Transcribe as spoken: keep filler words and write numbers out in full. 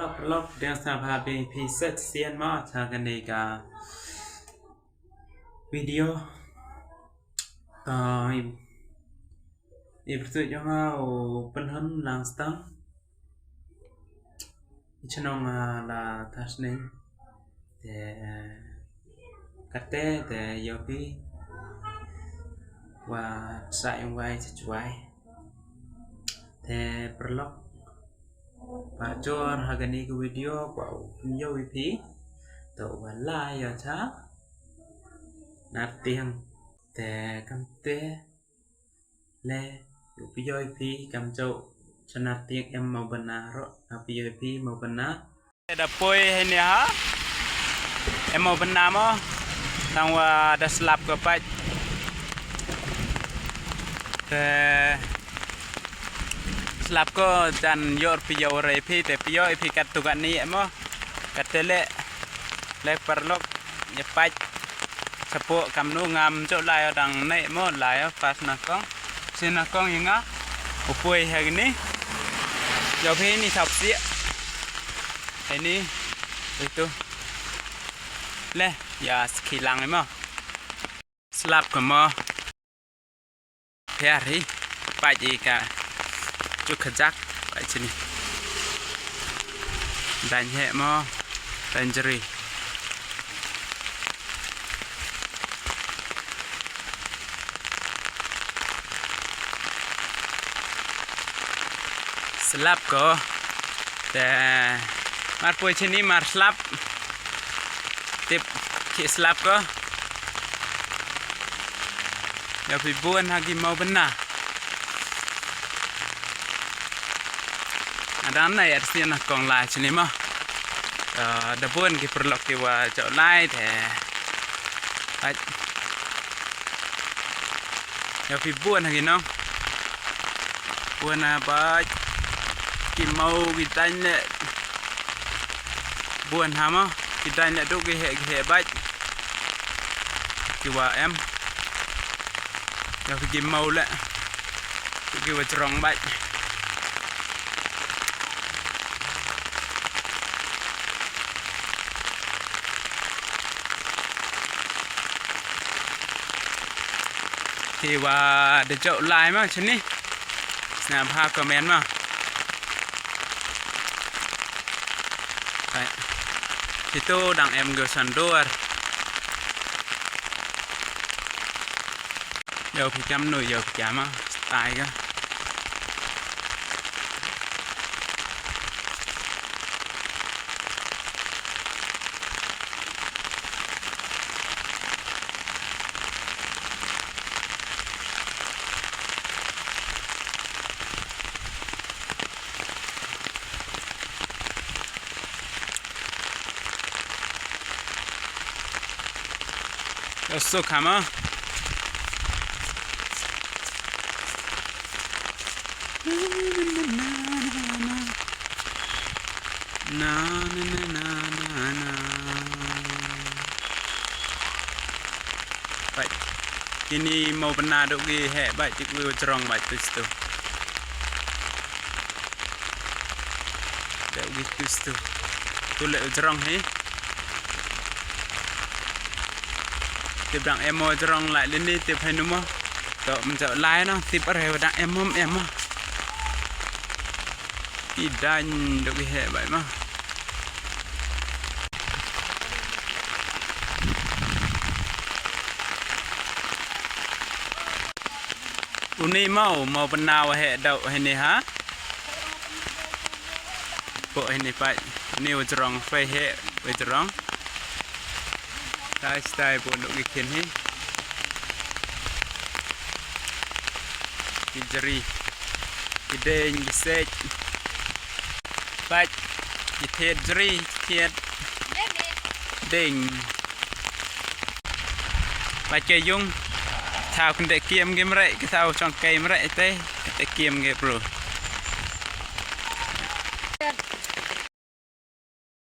Paralok, dang sngap ha phi, phi set sien ma cha kani ka video. To i, i pyrtuit yong nga u Pynhun Langstang. I chnong, ah, la Thasning. Te kate te yoh phi wa sa yong wai cha chwai. Te paralok, pa jor ha kani ka video kwah u pynyoh i phi. To wa lai yoh cha Nartiang. Te kamte le, u pynyoh i phi kamjooh cha Nartiang em Mawbynna ro, u pynyoh i phi Mawbynna. Da poi heini ha, em Mawbynna mo, tang wa da slap ko pait. Te slap ko jan yoh pynyoh re phi, te pynyoh i phi kat tu kani em mo. Kate le, le paralok, ya pait. Chapoh kamnu ngam jooh lai o dang ne mo, lai o pas na kong. Sien na kong ya nga u poi ha kani. Yoh phi ni thap sia. Heini, itu. Le, ya ski lang mo. Slap ko mo. Phiar hi, pait i ka, chu khajak, pait chini. Dang he mo, dang jri. Slap ko. Te mar poi chini mar slap. Tip ki slap ko. Yoh phi bun ha ki Mawbynna. Adan na yar sien na kong lai chini mo. Ah, da bun ki paralok ki wa jooh lai te. Ai. Yoh phi bun ha ki nong. Bun ha bait. Ki maw ki dang le. Bun ha mo. Ki dang le du ki he, ki he bait. Ki wa em. Yoh phi ki maw le. Ki wa jrong bait. Ki wa da jooh lai mo chini. Sngap ha comment mo. Ai. Itu dang em ko san dur. Yoh phi kamnu, yoh phi kam a, style ka. Yoh suk ha mo. Na, na, na, na, na, na. Bait. Kini Mawbynna du ki he bait, ki wa jrong bait tu stu. Da u gi tu stu. Tu le u jrong hi. Tip dang em mo jrong lai lini tip hei nu mo. To mynjooh lai no tip are wa dang em mo em mo. Ki dang du ki he bait mo. Uni mo, Mawbynna wa he dau hini ha. Poi hini pait, ni wa jrong, poi he wa jrong. Tai stai poi du ki khin hi. Ki jri, ki deng, ki sej. Pait, ki thied jri, ki thied deng. Pait ka yung. Thaw kynde kiam ki mrei, ki thaw chong kei mrei te, kynde kiam ki bru.